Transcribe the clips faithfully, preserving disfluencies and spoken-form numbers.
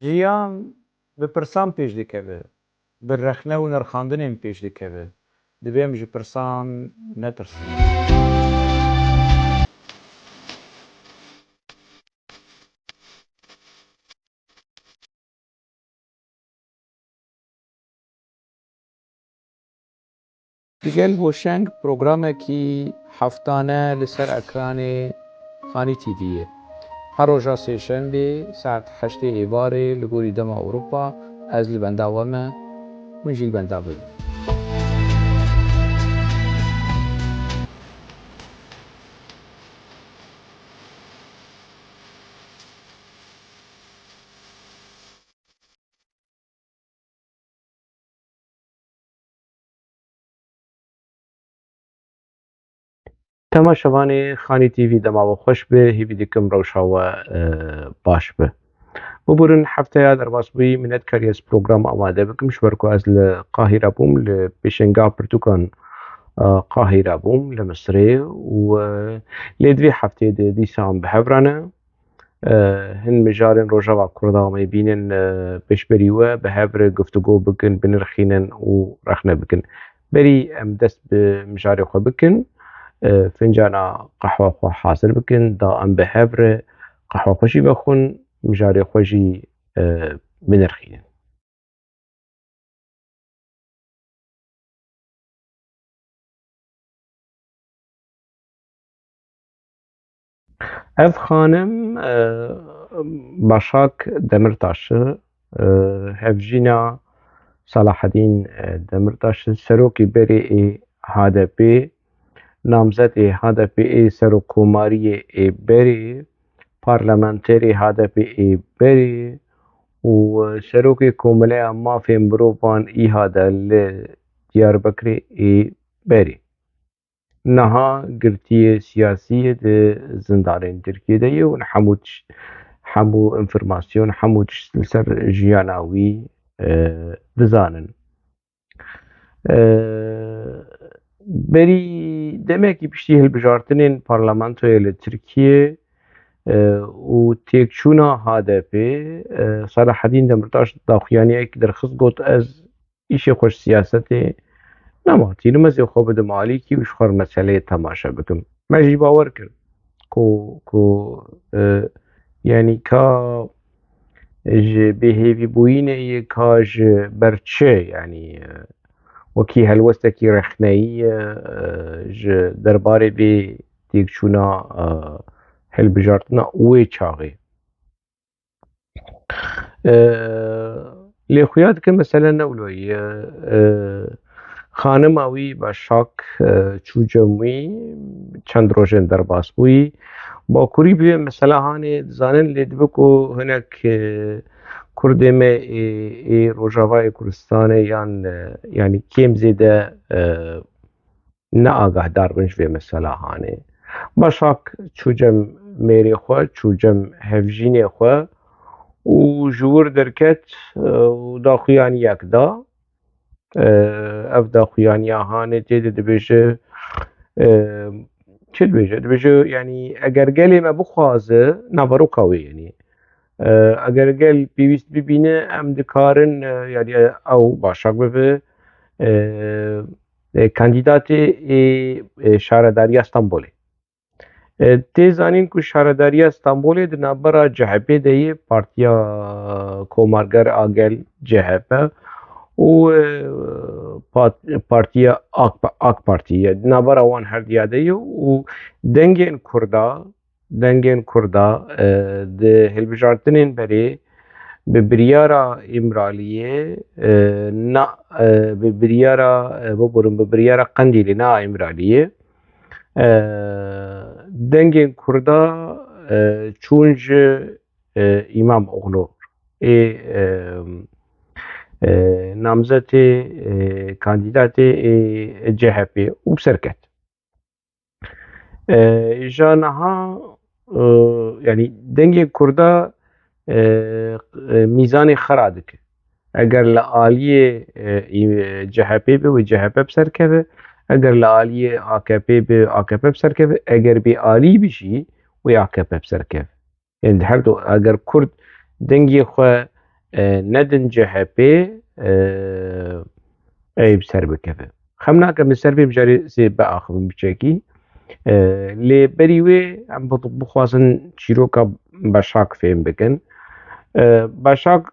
Jiyan bi pirsan pêş dikeve, bi rexne û nirxandinên pêş dikeve. Divê em ji pirsan netirsin. Digel Hoşeng programekî heftane li ser ekranê Xanî T V'yê. Her roja sêşembê saet heştê êvarê li gorî dema Ewropa, ez li benda we me, hûn jî li benda bibin. Temaşevanê Xanî T V, dema we xweş be, hêvî dikim rewşa we, e, baş be. Biborin hefteya derbasbûyî min nedikariye ez program amade bikim, ji ber ku ez li Qahîre bûm, li pêşengeha pirtûkan, e, Qahîre bûm, li Misirê û, e, lê di vê hefteyê de dîsa em bi hev re ne. E, hin mijarên Rojava Kurda me bînin, e, pêşberî we bi hev re guftûgo bikin, binirxînin û rexne bikin. Berî em dest bi mijarê xwe bikin, e, fincana qehwa xwe hazir bikin, da em bi hev re qehwa xwe jî vexwin, mijarê xwe jî, e, binirxînin. Ev xanim, e, Başak Demirtaş e, e, hevjîna Salahedîn, e, Demirtaş e, serokê berê ê H D P, namzetê H D P ê serokkomariyê ê berê, parlamenterê H D P ê berê û serokê Komeleya Mafên Mirovan, İHA'de, li Diyarbekirê ê berê. Niha girtiyê siyasî ye di zindanên Tirkiyê de ye û hemû tişt, hemû înformasyon, hemû tişt li ser jiyana wî, e, dizanin. E, berî demekî piştî hilbijartinên parlamentoyê li Tirkiyê, e, û têkçûna H D P, e, Selahedîn Demirtaş daxuyaniyek derxist, got, ez îşê xwe ji siyasetê nematînim, ez ê xwe bidim alîkî û ji xwe re meseleyê temaşe bikim. Me jî bawer kir ku, ku, e, yanî ka ji bêhêvîbûyînê yê, ka ji ber çi, yanî, e, wekî helwestekî rexneyî ye, e, ji derbarê vê têkçûna, e, hilbijartina wê çaxê. E, lê xuya dike mesele ne wilo ye. E, xanima wî Başak, e, çû cem wî, çend rojên derbas bûyî. Bakurî bi vê mesela hanê dizanin, lê dibe ku hinek, e, Kurdê me ê, ê Rojavayê Kurdistanê yan, e, yanî kêm zêde, e, ne agahdar bin ji vê mesela hanê. Başak çû cem mêrê xwe, çû cem hevjînê xwe û ji wir derket, e, û daxuyaniyek da. E, ev daxuyaniya hanê tê de dibêje, e, çi dibêje? Dibêje, yanî eger gelê me bixwaze, naveroka wê, yanî, e, eger gel pêwîst bibîne, em dikarin, e, yanî, e, ew Başak bibe, e, e, kandîdatê ê, ê şaredariya Stenbolê. E, tê zanîn ku şaredariya Stenbolê di navbera C H P de ye, Partiya Komarger a Gel, C H P, û, e, pat-, Partiya AK, AK Partî ye. Di navbera wan herdiya de ye û dengên Kurda, dengên Kurda, e, di hilbijartinên berê bi biryara Îmraliyê, e, na, e, bi biryara, e, biborin, bi biryara Qendîlê, na Îmraliyê, e, dengên Kurda, e, çûn ji, e, Îmamoğlu ê, e, e, namzetê, e, kandîdatê ê C H P û bi ser ket. E, ja niha, e, yanî dengê Kurda, e, e, mîzanê xwe radike. Eger li aliyê, e, î-, C H P be, wê C H P bi ser keve. Eger li aliyê A K P be, A K P bi ser keve. Eger bê alî be jî, wê A K P bi ser keve. Yanî di her du, eger Kurd dengê xwe e, nedin C H P, e, ey bi ser bikeve. Xem nake min ser vê mijarê zê biaxivim biçekî. E, lê berî wê em bi-, bixwazin çîroka Başak fêm bikin. E, Başak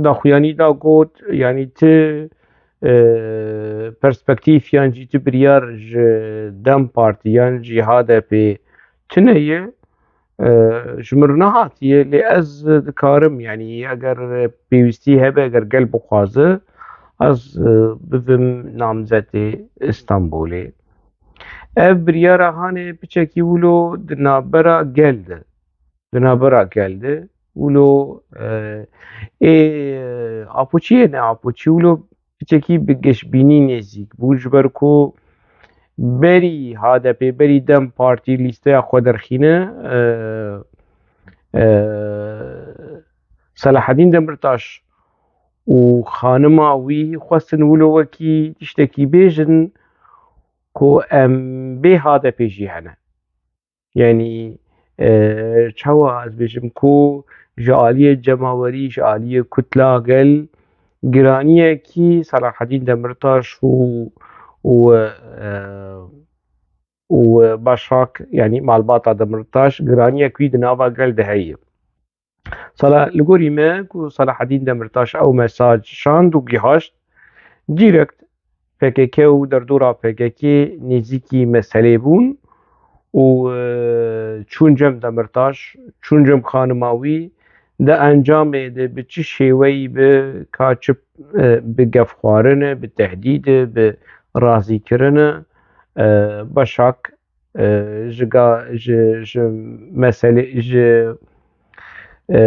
daxuyanî da got, yanî ti, e, perspektîf yan jî ti biryar ji DEM Partî yan jî H D P tune ye, e, ji min re nehatiye, lê ez dikarim, yanî eger pêwîstî hebe, eger gel bixwaze, ez, e, bibim namzetê Îstanbulê. Ev biryara hanê piçekî wilo di navbera gel de, di navbera gel de wilo, e, ê, e, apoçiyê ne apoçî wilo piçekî bi geşbînî nêzîk bû, ji ber ku berî H D P, berî DEM Partî lîsteya xwe derxîne, e, e, Selahedîn Demirtaş û xanima wî xwestin wilo wekî tiştekî bêjin ku em bê H D P jî hene. Yanî, e, çawa ez bêjim ku ji aliyê cemawerî, ji aliyê kutla gel giraniyekî Selahedîn Demirtaş û, û, e, û Başak, yanî malbata Demirtaş, giraniyek wî di nava gel de heye. Sala, li gorî me ku Selahedîn Demirtaş ew mesaj şand û gihaşt, direkt P K K û derdora P K K nêzîkî meselê bûn û, e, çûn cem Demirtaş, çûn cem xanima wî, di encamê de bi çi şêweyî bi ka çi, e, bi gefxwarine, bi tehdîde, bi razîkirine, e, Başak, e, ji ga-, ji, ji meselê, ji, e,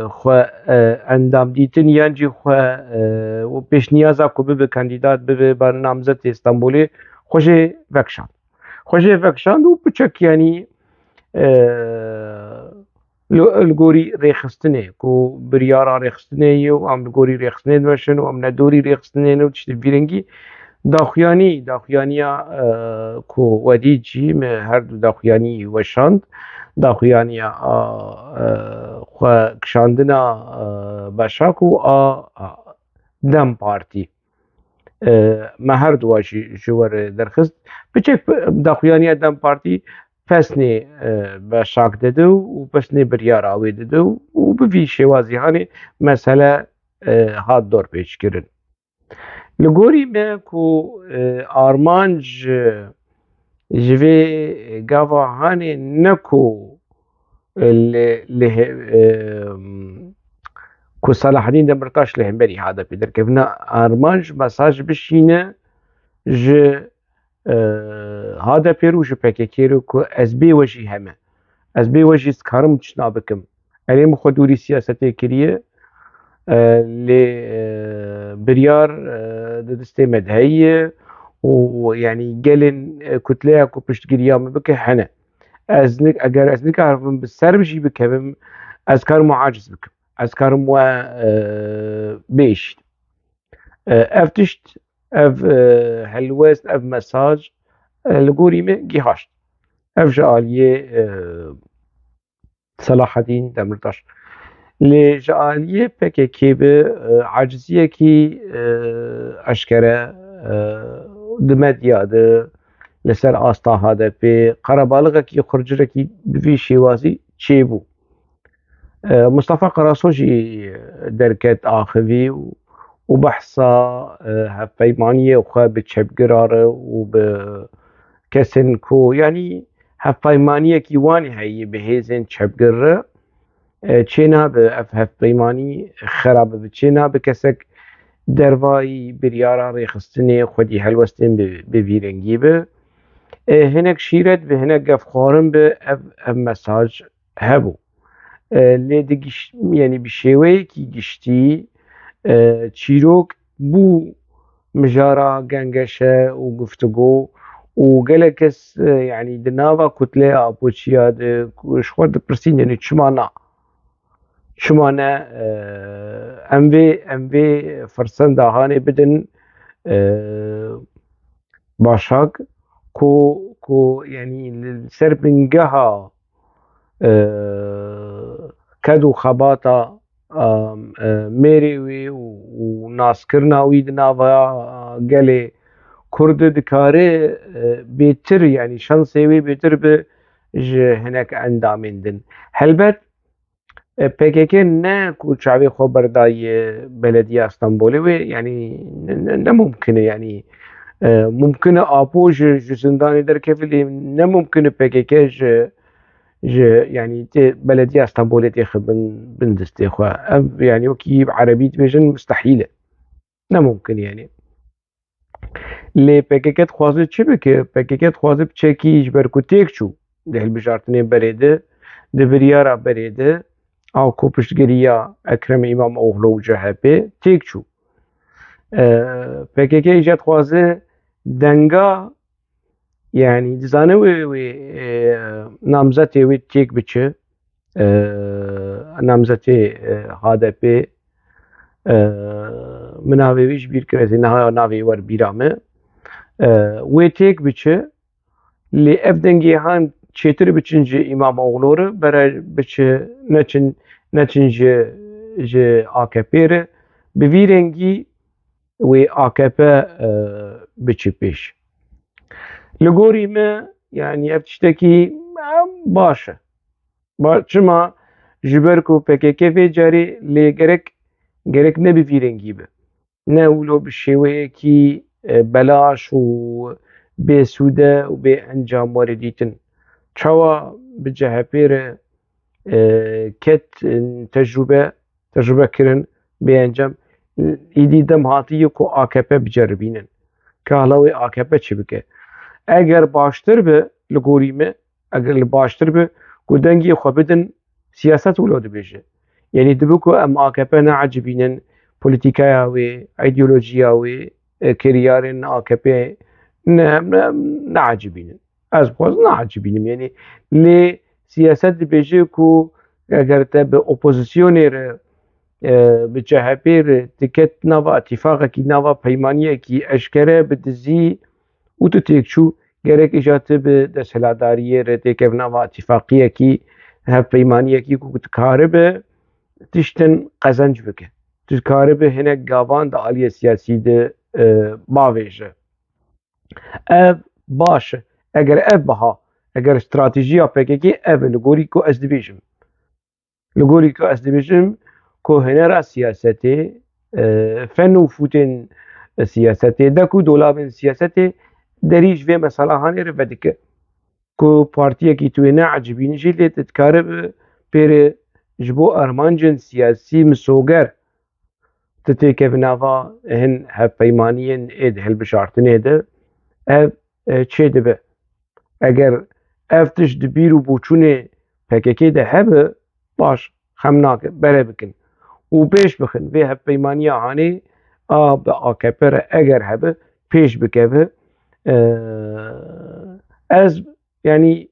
xwe, e, endam dîtin yan jî xwe, e, û pêşniyaza ku bibe kandîdat, bibe namzetê Stenbolê, xwe jê vekişand. Xwe jê vekişand û piçek, yanî, e, li, li gorî rêxistinê, ku biryara rêxistinê ye û em li gorî rêxistinê dimeşin û em ne dorî rêxistinê ne û tiştê vî rengî, daxuyanî, daxuyaniya, e, ku we dît jî, me her du daxuyanî weşand, daxuyaniya a, e, xwe kişandina, e, Başak û a, a DEM Partî. E, me her duwa jî ji we re derxist. Piçek daxuyaniya DEM Partî pesnê, e, Başak dide û pesnê biryara wê dide û bi vî şêwazî hanê mesele, e, hat dorpêçkirin. Li gorî me ku, e, armanc ji vê gava hanê ne ku, e, li, li he-, e, ku Selahedîn Demirtaş li hemberî H D P derkevine, armanc mesaj bişîne ji, e, H D P re û ji P K K re ku ez bê we jî heme. Ez bê we jî dikarim tiştna bikim. Erê, min xwe dûrî siyasetê kiriye, e, lê, e, biryar, e, di destê me de heye û, yanî, gelên, e, kutleya ku piştgiriya min bike hene. Ez nik-, eger ez nikarim bi ser jî bikevim, ez karim we aciz bikim. Ez karim we, e, bêjî. E, ev tişt, ev, e, helwest, ev mesaj, e, li gorî me gihaşt. Ev ji aliyê, e, Selahedîn Demirtaş. Lê ji aliyê P K K bi, e, aciziyekî, e, eşkere, e, di medya de li ser asta H D P, qerebalixekî xurcirekî bi vî şêwazî çêbû. E, Mustafa Karaso jî derket axivî û, û behsa, e, hevpeymaniyê xwe bi çepgirare û bi kesên ku, yanî hevpeymaniyekî wan heye bi hêzên çepgir re, e, çênabe, ev hevpeymanî xerabe bi çênabe, kesek dervayî biryara rêxistinê xwedî helwestên bi, bi vî rengî be. E, hinek şîret bi, hinek gefxwarin bi, ev, ev mesaj hebû. E, lê di giş-, yanî bi şêweyekî giştî, e, çîrok bû mijara gengeşe û guftûgo û gelek kes, e, yanî di nava kutleya apoçiya de ku ji xwe dipirsîn, yanî çima na? Çima ne, e, em vê, em vê firsenda hanê bidin, e, Başak ku, ku, yanî li ser bingeha, e, ked û xebata, a, e, mêrê wî û, û naskirina wî di nava, a, gelê Kurd dikare, e, bêtir, yanî şansê wî bêtir bi ji hinek endamên din. Helbet, e, P K K ne ku çavê xwe berdaye belediya Stenbolê wê, yanî ne, ne, ne mumkin e, yanî, e, mumkin e Apo ji, ji zindanê derkeve, lê ne mumkin e P K K ji, ji, yanî tê belediya Stenbolê têxe bin, bin destê xwe. Ev, yanî wekî bi erebî dibêjin, mustehîl e. Ne mumkin e yanî. Lê P K K dixwaze çi bike? P K K dixwaze biçekî ji ber ku têk çû di hilbijartinê berê de, di biryara berê de, a ku piştgiriya Ekrem Îmamoğlu û C H P têk çû. E, P K K îca dixwaze denga, yanî dizane wê, wê, e, namzetê wê têk biçe, e, namzetê, e, H D P, e, min navê wî ji bîr kir, ez ê niha navê wî wer bîra me. E, wê têk biçe, lê ev dengê han çêtir biçin ji Îmamoğlu re, bere biçe, neçin, neçin ji, ji A K P re. Bi vî rengî wê A K P, e, biçe pêş. Li gorî me, yanî ev tiştekî, e, baş e. Ba-, çima? Ji ber ku P K K vê carê lê gerek, gerek ne bi vî rengî be. Ne wilo bi şêweyekî, e, belaş û bêsûde û bê encam were dîtin. Çawa bi C H P re, e, ket, e, tecrûbe, tecrûbe kirin bê encam, îdî dem hatiye ku A K P biceribînin. Ka hala wê A K P çi bike? Eger baştir be li gorî me, eger li baştir be ku dengê xwe bidin, siyaset wilo dibêje. Yanî dibe ku em A K P neecibînin, polîtîkaya wê, îdeolojiya wê, e, kiryarên A K P ne, ne, neecibînin. Ez xwez neecibînim. Yanî lê siyaset dibêje ku eger te bi opozisyonê re, e, bi C H P re diket nava îtîfaqekî, nava peymaniyekî eşkere bi dizî û tu têk çû, gerek îca tu bi desthilatdariyê re têkev nava îtîfaqiyekî, hevpeymaniyekî ku dikaribe tiştin qezenc bike. Tu dikaribe hinek gavan di aliyê siyasî de, e, bavêje. Ev baş e. Eger ev biha, eger stratejiya P K K ev e, li gorî ku ez dibêjim. Li gorî ku ez dibêjim ku hunera siyasetê, e, fen û fûtên siyasetê, dek û dolabên siyasetê derî ji vê meselehanê re vedike. Ku partiyekî tu wê neecibînî jî lê tu dikaribe pêre ji bo armancên siyasî misoger tu têkevî nava hin hevpeymaniyên ê di hilbijartinê de, ev, e, çêdibe. Eger ev tişt di bîr û boçûnê P K K de hebe, baş, xem nake, bere bikin û pêş bixin. Vê hevpeymaniya hanê a bi A K P re eger hebe, pêş bikeve. E, ez, yanî,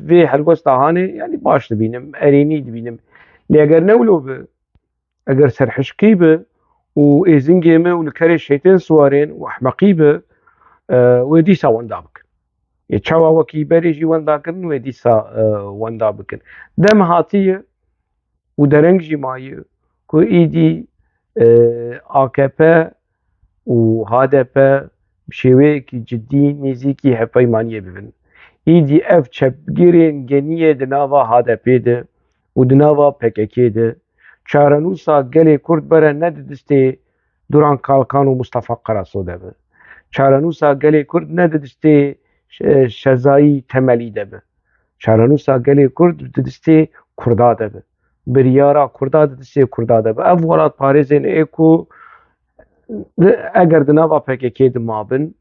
vê helwesta hanê, yanî, baş dibînim, erênî dibînim. Lê eger ne wilo bi, eger serhişkî bi û êzingê me û li kerê şeytên siwarên û ehmeqî bi, e, wê dîsa wenda bikin. Yê çawa wekî berê jî wenda kirin, wê dîsa, e, wenda bikin. Dem hatiye û dereng jî maye ku îdî, e, A K P û H D P bi şêweyekî cidî nêzîkî hevpeymaniyê bibin. Îdî ev çepgirên geniyê di nava H D P de û di nava P K K de çarenûsa gelê Kurd bere ne di destê Duran Kalkan û Mustafa Karaso de be. Çarenûsa gelê Kurd ne di destê Şe-, Şezayî Temelî de be. Çarenûsa gelê Kurd di destê Kurda de be. Biryara Kurda di destê Kurda de be. Ev welatparêzên ê ku di, eger di nava P K K de mabin,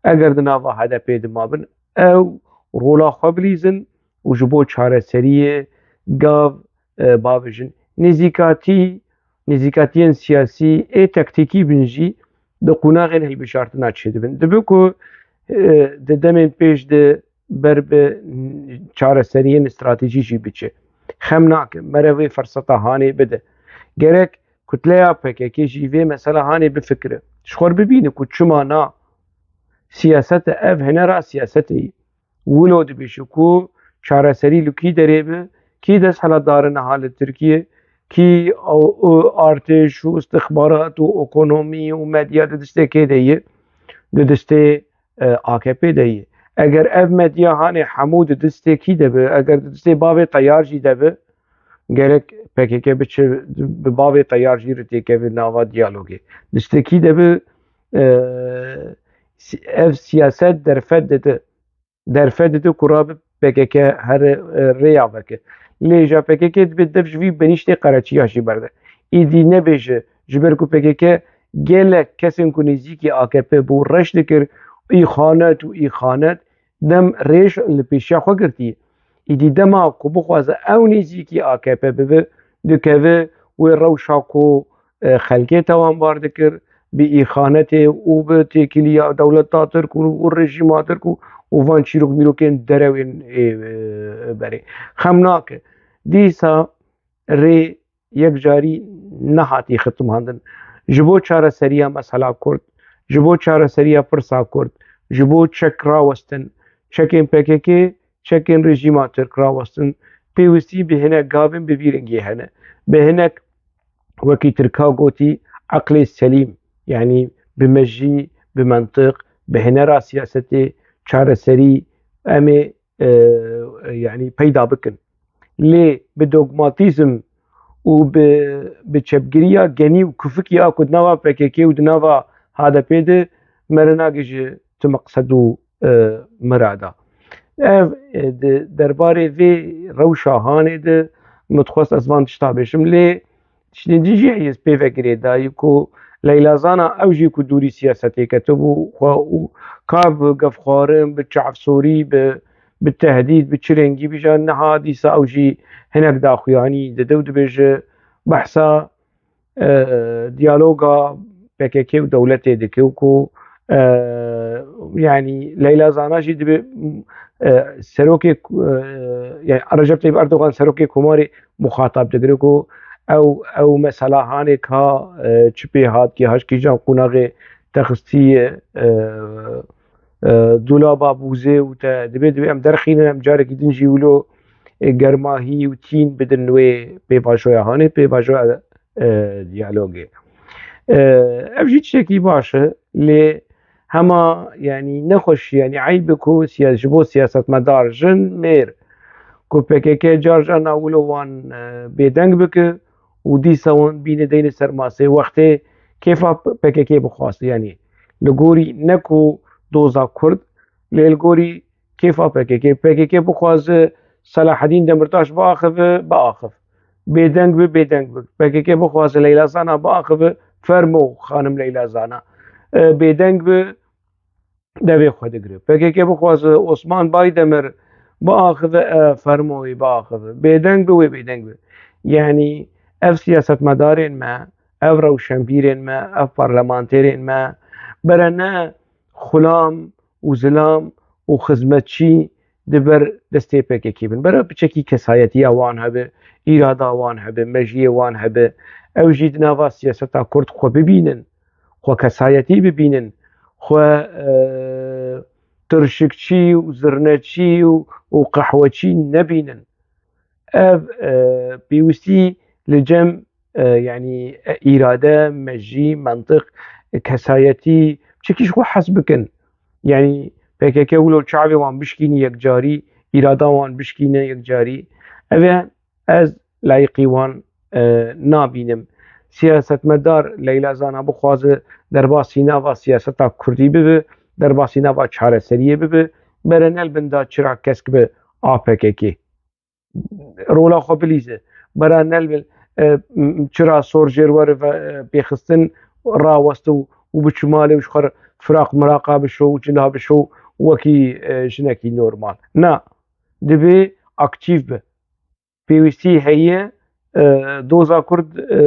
eger di nava H D P de mabin, ew rola xwe bilîzin û ji bo çareseriyê gav, e, bavêjin. Nêzîkatî, nêzîkatiyên siyasî ê taktîkî bin jî di qonaxên hilbijartina çêdibin. Dibe ku, e, di demên pêş de ber bi çareseriyên stratejî jî biçe. Xem nake, mere vê ferseta hanê bide. Gerek kutleya P K K jî vê mesela hanê bifikire. Ji xwe bibîne ku çima na siyasete, ev hinera siyasetê ye. Wilo dibêje ku çareserî li kî derê be, kî desthilatdar e niha li Tirkiyê, kî û, û artêş û istixbarat û ekonomî û medya di distê kê de ye? Di distê, e, A K P de ye. Eger ev medya hanê hemû di distê kî de bi, eger di distê bavê teyar jî de bi, gerek P K K biçe bi bavê teyar jî re têkeve nava diyalogê. Distê kî de bi, e, si-, ev siyaset derfet dide. Derfet dide ku rabe P K K here, e, rêya veke. Lê ja P K K dibe dev ji vî benîştê qereçiya jî berde. Îdî nebêje, ji ber ku P K K gelek kesên ku nêzîkî A K P bû reş dikir, îxanet û îxanet, dem rêj li pêşiya xwe girtiye. Îdî dema ku bixwaze ew nêzîkî A K P bibe, dikeve wê rewşa ku, e, xelkê tawanbar dikir, bi îxanetê û bi têkiliya dewleta Tirk û, û rejîma Tirk û, û van çîrok mîrokên derewên, e, e, berê. Xem nake. Dîsa rê yekcarî nehatî xitmandin. Ji bo çareseriya mesela Kurd, ji bo çareseriya pirsa Kurd, ji bo çek rawestin, çekên P K K, çekên rejîma Tirk rawestin, pêwistî bi hinek gavên bi vî rengî hene. Bi hinek, wekî Tirka gotî, eqlê selîm, yanî bi mejî, bi mentiq, bi hinera siyasetê çareserî em ê, e, yanî peyda bikin. Lê bi dogmatîzm û bi, bi çepgiriya genî û kufikî a ku di nava P K K û di nava H D P de, me re nagihîje tu meqsed û, e, mirada. Ev, e, di derbarê vê rewşa hanê de min dixwest ez van tişta bêjim, lê tiştên din jî heye ez pê ve girêdayî ku Leyla Zana ew jî ku dûrî siyasetê ketibû xwe û ka bi gefxwarin, bi çavsorî, bi, bi tehdîd, bi çi rengî bî, ja niha dîsa ew jî hinek daxuyanî dide û dibêje behsa, e, diyaloga P K K û dewletê dike û ku, e, yanî Leyla Zana jî dibe, e, serokê, e, yanî Recep Tayyip Erdogan serokê Komarê muxatab digire ku ew, ew mesela hanê ka, e, çi pê hat, kî haş kîjan qunaxê te xistiye, e, e, dolaba bûzê û te dibê, dibê em derxînin, em carekî din jî wilo, e, germahî û tîn bidin wê pêvajoya hanê, pêvajoya, e, diyalogê. E, ev jî tiştekî baş e, lê hema, yanî nexweş, yanî eyb e ku siya-, ji bo siyasetmedar jin, mêr, ku P K K car carna wilo wan, e, bêdeng bike û dîsa wan bîne deyne ser masê wextê kêfa P K K bixwast, yanî li gorî ne ku doza Kurd, lê li gorî kêfa P K K. P K K bixwaze Selahedîn Demirtaş biaxive, biaxiv. Bêdeng bi, bêdeng bi. P K K bixwaze Leyla Zana biaxive, fermo xanim Leyla Zana. E, bêdeng bi, devê xwe digire. P K K bixwaze Osman Baydemir biaxive, e, fermo wê biaxive. Bêdeng bi, wê bêdeng bi. Yanî ev siyasetmedarên me, ev rewşenbîrên me, ev parlamenterên me, bere ne xulam û zilam û xizmetçî di ber destê P K K bin. Bere piçekî kesayetiya wan hebe, îrada wan hebe, mejiyê wan hebe, ew jî di nava siyaseta Kurd xwe bibînin, xwe kesayetî bibînin, xwe, e, tirşikçî û zirneçî û, û qehweçî nebînin. Ev, e, pêwistî li cem, e, yanî, e, îrade, mejî, mentiq, e, kesayetî, çekî ji xwe hez bikin. Yanî P K K wilo çavê wan bişkînî yekcarî, îrada wan bişkîne yekcarî. Ev e, ez layiqî wan, e, nabînim. Siyasetmedar Leyla Zana bixwaze derbasî nava siyaseta Kurdî bibe, derbasî nava çareseriyê bibe, bere ne li bin da çira kesk bi A P K K. Rola xwe bilîze. Bera nelbil, e, m-, çira sor jêr were ve, e, pêxistin raweste û, û biçû malê û ji xwe re firaq miraqa bişo û cila bişo wekî, e, jinekî normal. Na, divê aktîf be. Pêwîstî heye, e, doza Kurd, e,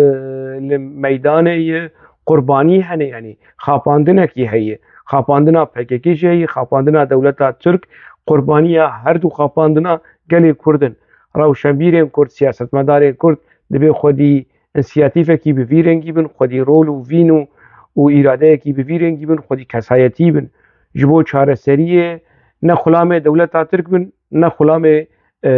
li meydanê ye, qurbanî hene, yanî xapandinekî heye. Xapandina P K K jî heye, xapandina dewleta Tirk, qurbaniya her du xapandina gelê Kurd in. Rewşenbîrên Kurd, siyasetmedarên Kurd dibê xwedî însiyatîfekî bi vî rengî bin, xwedî rol û vîn û, û îradeyekî bi vî rengî bin, xwedî kesayetî bin. Ji bo çareseriyê ne xulamê dewleta Tirk bin, ne xulamê, e,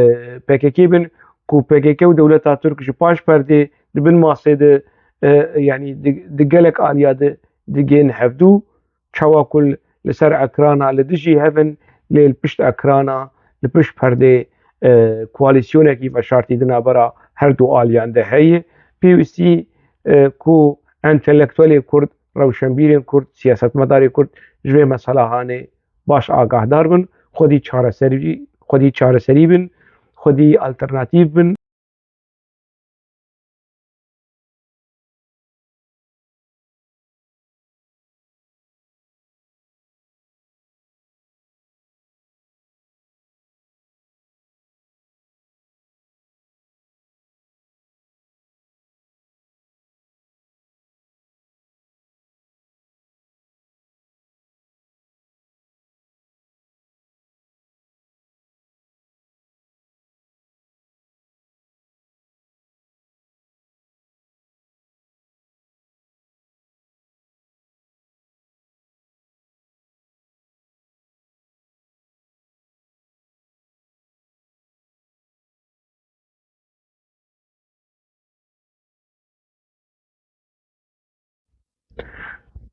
P K K bin, ku P K K û dewleta Tirk ji paş perdê di bin masê de, e, yanî di, di gelek aliya de digên hevdû, çawa ku li ser ekrana li dijî hev in, lê li pişt ekrana, li pişt perdê, e, koalîsyonekî veşartî di navbera her du aliyan de heye. Pêwîstî, e, ku entelektuelê Kurd, rewşenbîrên Kurd, siyasetmedarê Kurd ji vê meselehanê baş agahdar bin, xwedî çareserî, xwedî çareserî bin, xwedî alternatîf bin.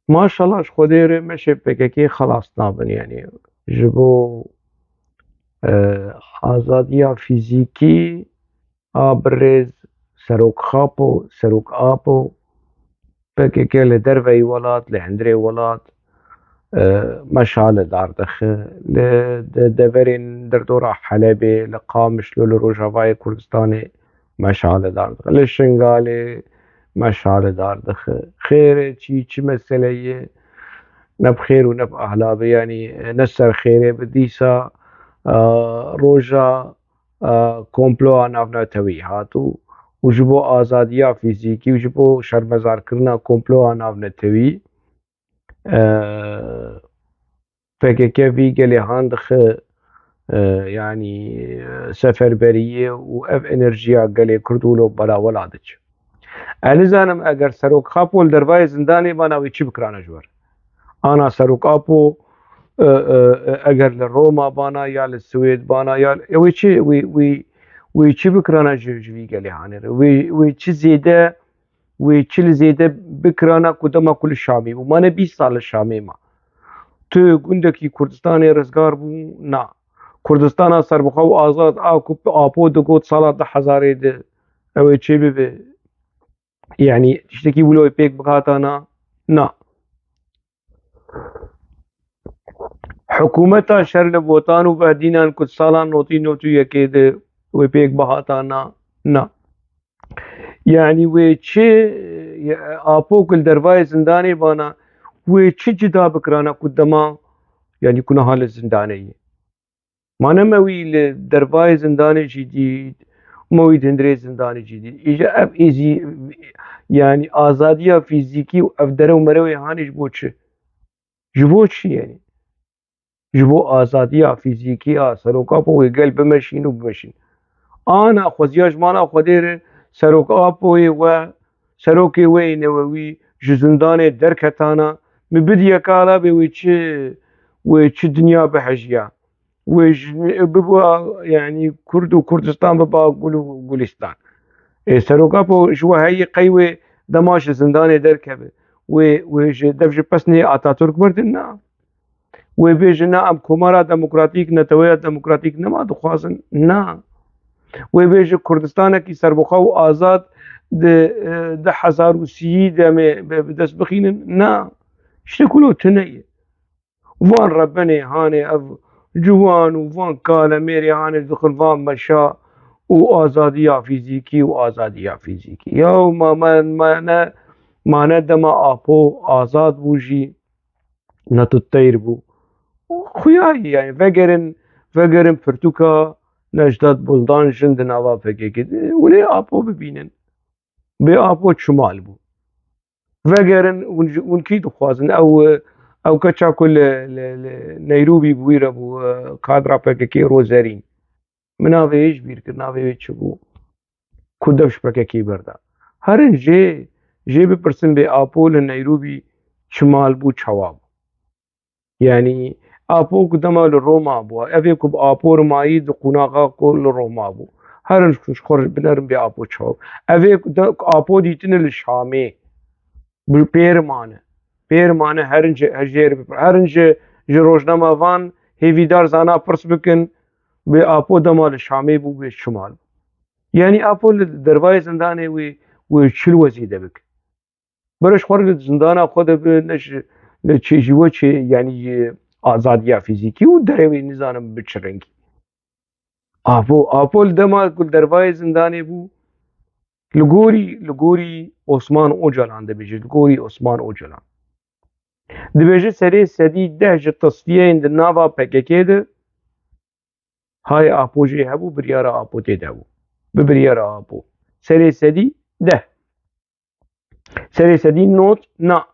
Maşallah, ji Xwedê re meşê P K K xelas nabin, yanî ji bo, e, azadiya fîzîkî a birêz Serok Xapo, Serok Apo, P K K li derveyî welat, li hundirê welat, e, meşale dar dixe. Li de-, deverên derdora Helebê, li Qamişlo, li Rojavayê Kurdistanê meşale dar dixe. Li Şingalê meşale dar dixe. Xêr e çi, çi mesele ye? Ne bi xêr û ne bi ahla be, yanî ne ser xêrê bi dîsa, e, roja, e, komploa navnetewî hat û, û ji bo azadiya fîzîkî û ji bo şermezarkirina komploa navnetewî, e, P K K vî gelê han dixe, e, yanî, e, seferberiyê û ev enerjiya gelê Kurd wilo bela wela diçe. Ez nizanim eger Serok Xapo li dervayê zindanê bana wê çi bikirana ji we re. Ana Serok Apo, e, e, e, eger li Roma bana ya li Swêd bana ya, e, wê çi, wê, wê, wê çi bikirana ji, ji vî gelê hanê re? Wê, wê çi zêde, wê çi li zêde bikirana ku dema ku li Şamê bû? Ma ne bîst sal li Şamê ma. Tu gundekî Kurdistanê rizgar bû? Na. Kurdistana serbixwe û azad a ku Apo digot sala du hezarê de ew ê çê bibe. Yanî tiştekî wilo pêk bihata na? Na. Hikûmeta şer li Botan û Behdînan ku salan notî notî yekê de wê pêk bihata na? Na. Yanî wê çi, Apo ku li dervayê zindanê bana, wê çi cida bikirana ku dema, yanî ku niha li zindanê ye? Ma ne me wî li dervayê zindanê jî dît, me wî di hundirê zindanê jî dît. Îja ev êzî, yanî azadiya fîzîkî û ev derew merewê hanê ji bo çi? Ji bo çi yanî? Ji bo azadiya fîzîkî ya Serok Apo wê gel bimeşîn û bimeşîn. Ana xweziya ji mala Xwedê re Serok Apoyê we, serokê we yê newewî ji zindanê derketana, min bidiye kala bê wê çi, wê çi dinya bihejiya. Wê ji, biba, yanî Kurd û Kurdistan biba gul û gulîstan. Ê, Serok Apo ji we heyî qey wê dema ji zindanê derkeve. Wê, wê ji dev ji pesnê Atatürk merdin? Na. Wê bêje, na, em Komara Demokratîk, Neteweya Demokratîk nema dixwazin? Na. Wê bêje Kurdistanekî serbixwe û azad di, e, du hezar û sî demê bi, bi dest bixînin? Na. Tiştek wilo tune ye. Van rebenê hanê ev ciwan û van kalemêrê hanê dixin van meşa û azadiya fîzîkî û azadiya fîzîkî. Ya ma, ma, ma ne, ma ne dema Apo azad bû jî ne tu teyr bû. Xuyayî yani vegerin, vegerin pirtûka Necdet Buldan jin di nava P K K de. Hûn ê Apo bibînin. Bê Apo çi mal bû? Vegerin, hûn ji, hûn kî dixwazin? Ew, ew keça ku li, li, li Neyrobî bi wî re bû, e, kadra P K K Rozerîn. Min navê wê ji bîr kir, navê wê çi bû? Ku dev ji P K K berda. Herin jê, jê bipirsin bê Apo li Neyrobî çi mal bû, çawa bû? Yanî Apo ku dema li Roma bû, ev ê ku bi Apo re mayî di qonaxa ku li Roma bû. Herin ji xwe binerin bê Apo çawa. Ev ê ku de-, Apo dîtine li Şamê. Bi pêr mane. Pêr mane herin ji, jêr bi, herin ji, ji rojnamevan hêvîdar zana pirs bikin, bê Apo dema li Şamê bû, bê çi mal bû. Yanî Apo li dervayê zindanê wê, wê çi li wezî de bik. Bere ji xwe re li zindana xwe de bi, ne ji, ne çê ji we çê, yanî ji azadiya fîzîkî û derewê nizanim bi çi rengî. Apo, Apo li dema ku li dervayê zindanê bû, li gorî, li gorî Osman Ocalan dibêje, li gorî Osman Ocalan. Dibêje serê sedî deh ji tesfiyeyên di nava P K K de, hay Apo jê hebû, biryara Apo tê de bû. Bi biryara Apo. Serê sedî deh. Serê sedî nod na.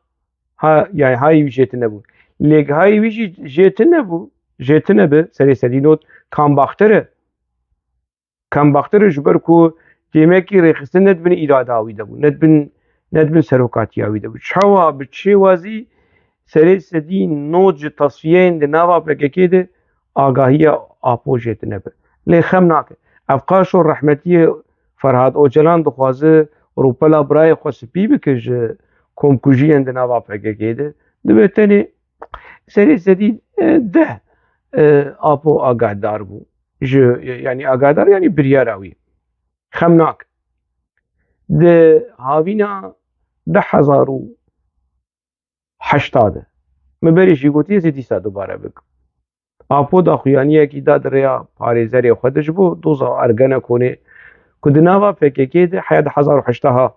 Ha, yani hayî wî jê tune bû. Lê hayî wî jî jê tune bû. Jê tune bi serê sedî nod kam baxtir e. Kam baxtir e ji ber ku demekî rêxistin ne dibin îrada wî de bû. Ne dibin, ne dibin serokatiya wî de bû. Çawa bi çi wazî serê sedî nod ji tasfiyeyên di nava P K K de agahiya Apo jê tune bi. Lê xem nake. Ev qaşo rehmetiyê Ferhat Ocalan dixwaze rûpela birayê xwe spî bike ji komkujiyên di nava P K K de. Dibe tenê serê sedî, e, deh, e, Apo agahdar bû. Ji, yanî agahdar, yanî biryara wî. Xem nake. Di havîna du hezar û heşta de. Min berê jî gotiye, ez ê dîsa dubare bikim. Apo daxuyaniyekî da di rêya parêzerê xwe de ji bo doza Ergenekonê ku di nava P K K de heya du hezar û heşta ha.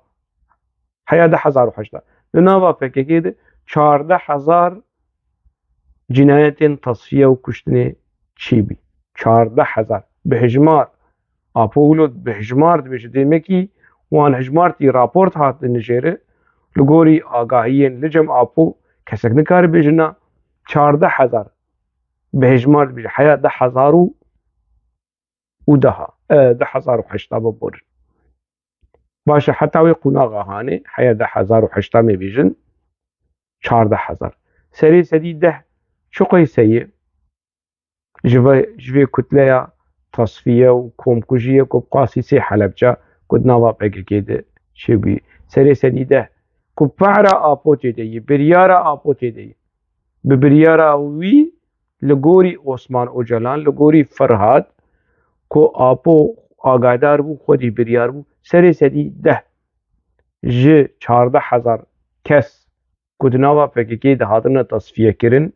Heya du hezar û heşta. Di nava P K K de çardeh hezar cinayetên tasfiye û kuştinê çêbî. Çardeh hezar. Bi hejmar. Apo wilo bi hejmar dibêje. Demekî wan hejmartî raport hatin jêre. Li gorî agahiyên li cem Apo kesek nikare bêje na çardeh hezar. Bi hejmar dibêje. Heya du hezar û, û daha. E, du hezar û heşta biborin. Baş e, heta wê qonaxa hanê, heya du hezar û heşta mê bêjin, çardeh hezar. Serê sedî deh çi qeyse ye? Ji vê, ji vê kutleya tasfiye û komkujiyê ku bi qasî sê Helebca ku di nava P K K de çêbûyî. Serê sedî deh ku pehra Apo tê de yî, biryara Apo tê de yî. Bi biryara wî li gorî Osman Ocalan, li gorî Ferhat ku Apo agadar bû, xwedî biryar bû, serê sedî deh ji çardeh hezar kes ku di nava P K K de hatine tasfiye kirin,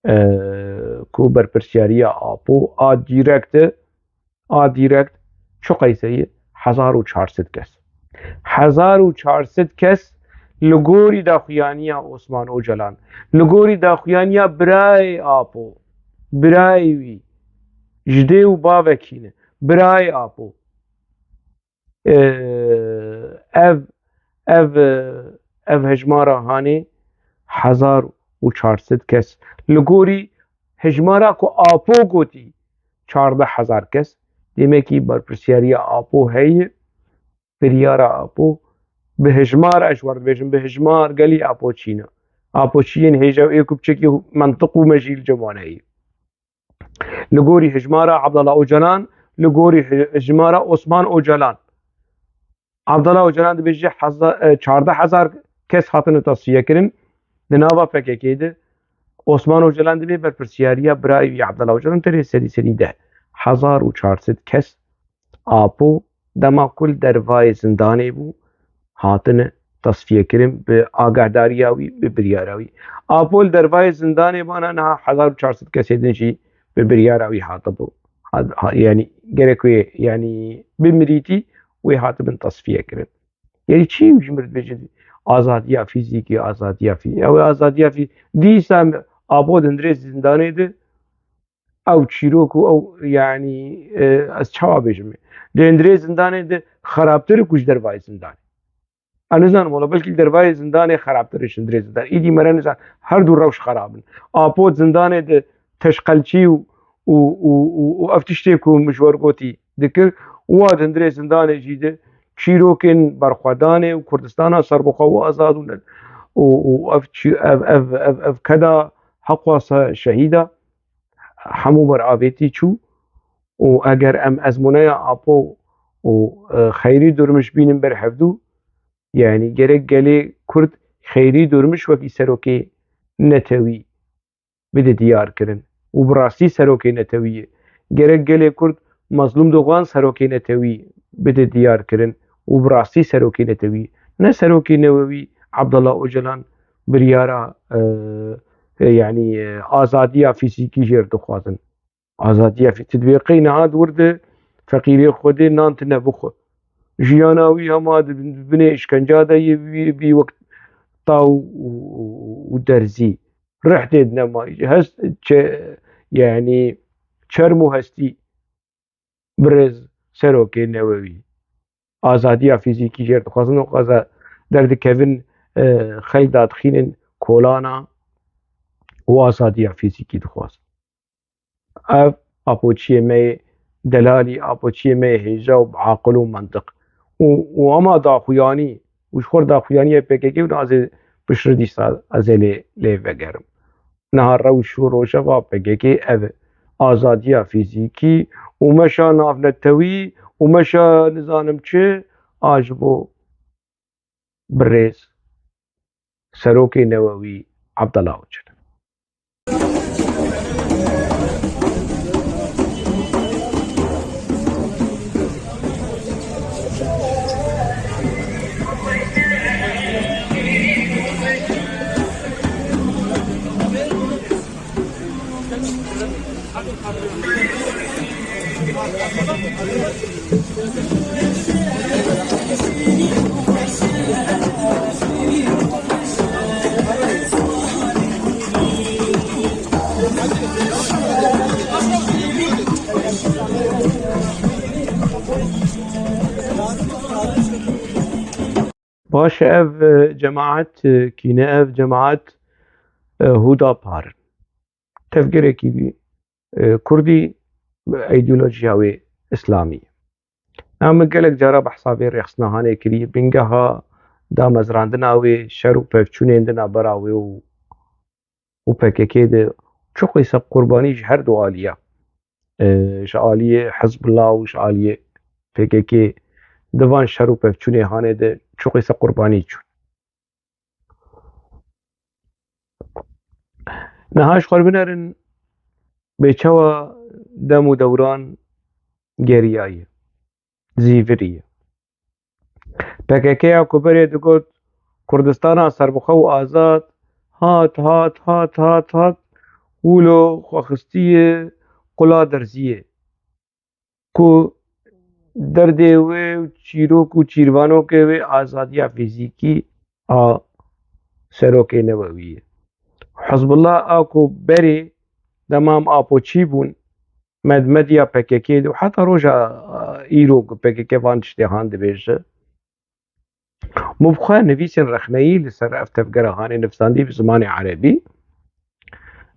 e, ku berpirsiyariya Apo a direkt e, a direkt çi qeyse ye? Hezar û çar sed kes. Hezar û çar sed kes li gorî daxuyaniya Osman Ocalan, li gorî daxuyaniya birayê Apo, birayê wî, ji dê û bavekî ne, birayê Apo. Ee, ev, ev, ev hejmara hanê hezar û çar sed kes. Li gorî hejmara ku Apo gotî çardeh hezar kes. Demekî berpirsiyariya Apo heye, biryara Apo. Bi hejmar ez ji we re dibêjim, bi hejmar gelî Apo çîne. Apo çiyên hêja û ê ku piçekî mentiq û mejî li cem wan heye. Li gorî hejmara Abdullah Ocalan, li gorî hij-, hejmara Osman Ocalan. Abdullah Ocalan dibêje heza-, e, çardeh hezar kes hatine tasfiye kirin. Di nava P K K de Osman Ocalan dibê berpirsiyariya birayê wî Abdullah Ocalan terê sedî sedî deh. Hezar û çar sed kes Apo dema ku li dervayê zindanê bû, hatine tasfiye kirin bi agahdariya wî, bi biryara wî. Apo li dervayê zindanê bana niha hezar û çar sed kesê din jî bi biryara wî hatibû. Ha, ha, yanî gerek wê, yanî bimirîtî wê hatibin tasfiye kirin. Yanî çi ji mir dibêjin azadiya fîzîkî, azadiya fî-, ew ê azadiya fî-, dîsa Apo di hundirê zindanê de ew çîrok û ew, yanî, e, ez çawa bêjim? Di hundirê zindanê de xerabtir ku ji dervayê zindanê. Ez nizanim, wala belkî li dervayê zindanê xerabtir e ji hundirê zindanê. Îdî me re nizan, her du rewş xerab in. Apo di zindanê de teşqelçî û, û, û, û, û ev tiştê ku min ji we re gotî dikir, wa di hundirê zindanê jî de çîrokên berxwedanê û Kurdistana serbixwe û azad û ne-, û, û ev çî-, ev, ev, ev, ev keda heqwasa şehîda hemû ber avêtî çû. Û eger em ezmûneya Apo û, e, Xeyrî Durmuş bînin ber hevdû, yanî gerek gelê Kurd Xeyrî Durmuş wekî serokê netewî bide diyar kirin û bi rastî serokê netewî ye. Gerek gelê Kurd Mazlûm Dogan serokê netewî bide diyar kirin û bi rastî serokê netewî ye. Ne serokê newewî Abdullah Ocalan biryara, e, e, yanî, e, azadiya fîzîkî jêr dixwazin. Azadiya fî-, tu dibê qey niha di wir de feqîrê xwe dê nan tune bixwe. Jiyana wî hema di bin-, binê îşkenca de yê bî, bî wek taw û, û, û derzî. Rih tê di nema. Hest çe-, yanî çerm û hestî birêz serokê newewî. Azadiya fîzîkî jêr dixwazin û xweza derdikevin, e, xelk dadixînin kolana û azadiya fîzîkî dixwazin. Ev apoçiyê me yê delalî, apoçiyê me yê hêja û bi aqil û mentiq. Û, û ema daxuyanî, û ji xwe daxuyaniyê P K K û nazê piştre dîsa ez ê lê, lê vegerim. Niha rewş û rojeva P K K ev e. Azadiya fîzîkî û meşa navnetewî û meşa nizanim çi a ji bo birêz serokê newewî Abdullah Ocalan. Baş e, ev, e, cemaet, e, kî ne ev cemaet, e, Huda Par in. Tevgerekî, e, kurdî, îdeolojiya wê îslamî. Em gelek cara behsa vê rêxistina hanê kirî, bingeha damezrandina wê, şer û pevçûnên di navbera wê û, û P K K de çi qîse qurbanî ji her du aliya, e, ji aliyê Hizbullah û ji aliyê P K K di van şer û pevçûnê hanê de çi qîse qurbanî çûn. Niha ji xwe binerin bê çawa dem û dewran geriyaye, zîviriye. P K K ya ku berê digot Kurdistana serbixwe û azad, hat, hat, hat, hat, hat, wilo xwe xistiye qula derziyê. Ku derdê wê û çîrok û çîrvanokê wê azadiya fîzîkî a serokê newewî ye. Hizbullah a ku berê dema em apoçî bûn, medmediya P K K de û heta roja, a, îro ku P K K van tiştê han dibêje. Min bi xwe nivîsên rexneyî li ser ev tevgera hanê nivîsandî bi zimanê erebî,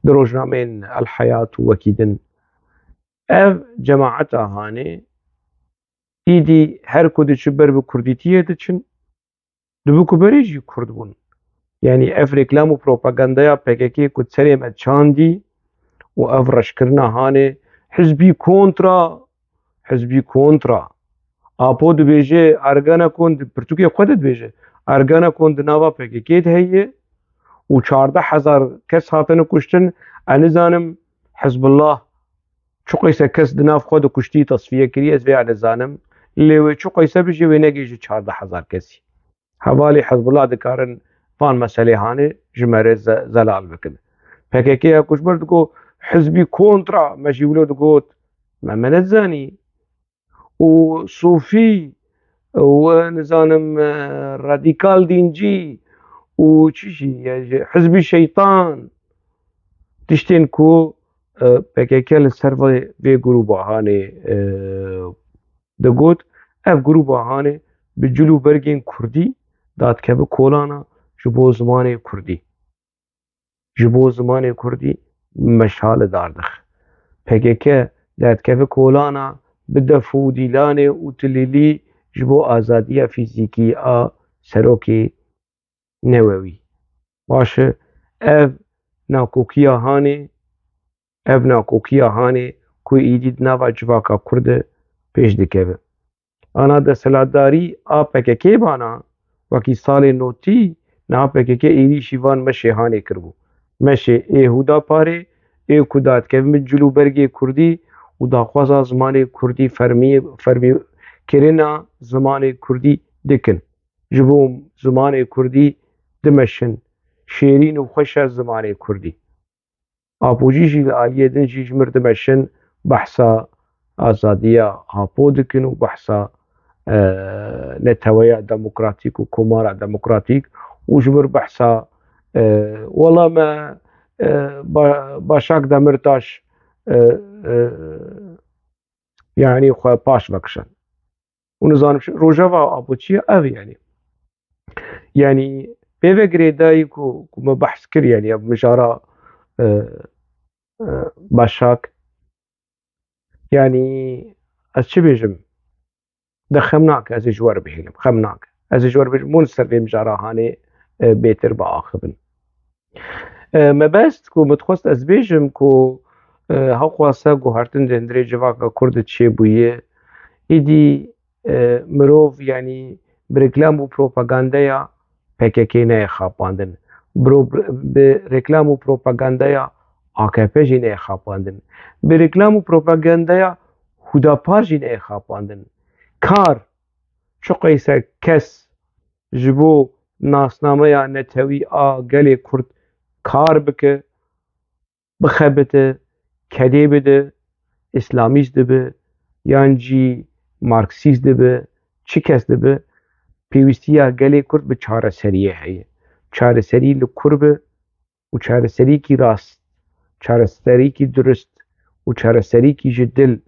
di rojnameyên El Heyat û wekî din. Ev cemaeta hanê îdî her ku diçi ber bi kurdîtiyê diçin, dibi ku berê jî kurd bûn. Yanî ev reklam û propagandaya P K K ku serê me çandî û ev reşkirina hanê hizbî kontra, hizbî kontra. Apo dibêje Ergenekon, di pirtûkê xwe de dibêje, Ergenekon di nava P K K de heye û çardeh hezar kes hatine kuştin. Ez nizanim Hizbullah çi qîse kes di nav xwe de kuştî, tesfiye kirî, ez vê ya nizanim. Lê wê çi qîse bijî, wê negihîje çardeh hezar kesî. Hevalê Hizbullah dikarin van meselê hanê ji me re ze-, zelal bikin. P K K ya ku ji ber digo hizbî kontra, me jî wilo digot, me, me nezanî. Û sofî û, e, nizanim, e, radîkal dîncî û çi jî, e, ji hizbî şeytan, tiştên ku, e, P K K li ser vê, vê grûba hanê, e, digot, ev grûba hanê bi cil û bergên kurdî dadikeve kolana ji bo zimanê kurdî. Ji bo zimanê kurdî meşale dar dix. P K K dadikeve kolana bi def û dîlanê û tilîlî ji bo azadiya fîzîkî a serokê newewî. Baş e, ev nakokiya hanê, ev nakokiya hanê ku êdî di nava civaka Kurd de pêş dikeve. Ana desthilatdarî a P K K bana, wekî salê notî, niha P K K êrîşî van meşê hanê kiribû. Meşê ê Hudaparê, ê ku dadkevin bi cil û bergê kurdî û daxwaza zimanê kurdî fermî, fermîkirina zimanê kurdî dikin. Ji bo zimanê kurdî dimeşin. Şêrîn û xweş e zimanê kurdî. Apojî jî li aliyê din jî ji mir dimeşin, behsa azadiya Apo dikin û behsa, e, neteweya demokratîk û komara demokratîk û ji mir behsa, e, wela me, e, Ba-, Başak Demirtaş, e, e, yanî xwe paş vekişin. Û nizanim çi, rojeva Apo çi ye? Ev e yanî. Yanî pê ve girêdayî ku, ku me behs kir, yanî ev mijara, e, e, Başak. Yanî ez çi bêjim? De xem nake, ez ê ji we re bihêlim. Xem nake. Ez ê ji we re bêjim, hûn ser vê mijara hanê, e, bêtir biaxivin. E, mebest ku min dixwest ez bêjim ku, e, hewqasa guhertin di hundirê civaka Kurd de çêbûye, êdî, e, mirov, yanî bi reklam û propagandeya P K K neyê xapandin. Biro-, bi reklam û propagandeya A K P jî neyê xapandin. Bi reklam û propagandeya Hudapar jî neyê xapandin. Kar, çiqeyse kes ji bo nasnameya netewî a gelê Kurd kar bike, bixebite, kedê bide, îslamîst dibe, yan jî marksîst dibe, çi kes dibe, pêwîstiya gelê Kurd bi çareseriyê heye. Çareserî li kur be û çareserîkî rast, çareserîkî durist û çareserîkî ji dil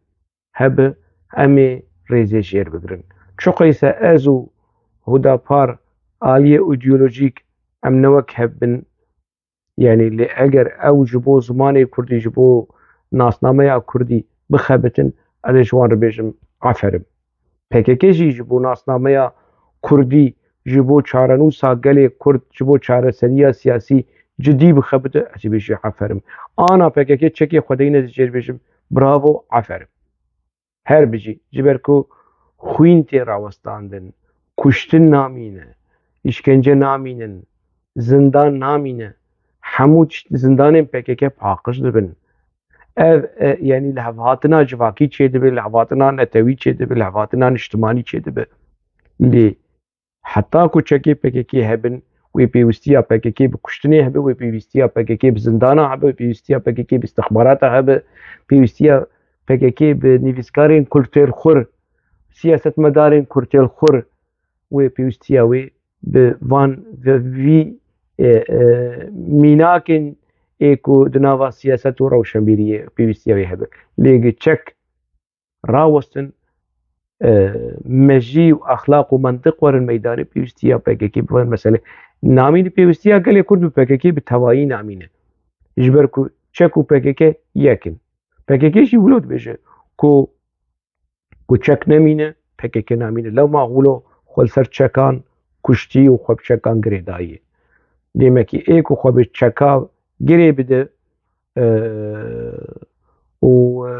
hebe, em ê rêzê jêr bigirin. Çiqeyse ez û Hudapar aliyê îdeolojîk em ne wek hev bin, yanî lê eger ew ji bo zimanê kurdî, ji bo nasnameya kurdî bixebitin, ez ê ji wan re bêjim, aferin. P K K jî ji bo nasnameya kurdî, ji bo çarenûsa gelê kurd, ji bo çareseriya siyasî cidî bixebite, ez ê bêjim aferin. Ana P K K çekê xwedeyî ne, ez ê jê re bêjim, bravo, aferin. Her bijî, ji ber ku xwîn tê rawestandin, kuştin namîne, îşkence namînin, zindan namîne, hemû tişt, zindanên P K K paqij dibin. Ev, e, yanî lihevhatina civakî çêdibe, lihevhatina netewî çêdibe, lihevhatina niştimanî çêdibe. Lê heta ku çekê P K K hebin, wê pêwîstiya P K K bi kuştinê hebe, wê pêwîstiya P K K bi zindana hebe, wê pêwîstiya P K K bi istixbarata hebe, pêwîstiya P K K bi nivîskarên kultêrxwir, siyasetmedarên kultêrxwir, wê pêwîstiya wê bi van ve-, vî, e, e, mînakên ê ku di nava siyaset û rewşenbîriyê pêwîstiya wê hebe. Lê gi çek rawestin, e, mejî û exlaq û mentiq werin meydanê, pêwîstiya P K K bi van mesele namîne, pêwîstiya gelê Kurd bi P K K bi tevayî namîne. Ji ber ku çek û P K K yek in. P K K jî wilo dibêje ku, ku çek nemîne, P K K namîne. Lewma wilo xwe li ser çekan kuştî û xwe bi çekan girêdayî. Demekî ê ku xwe bi çeka girê bide, e, û, e,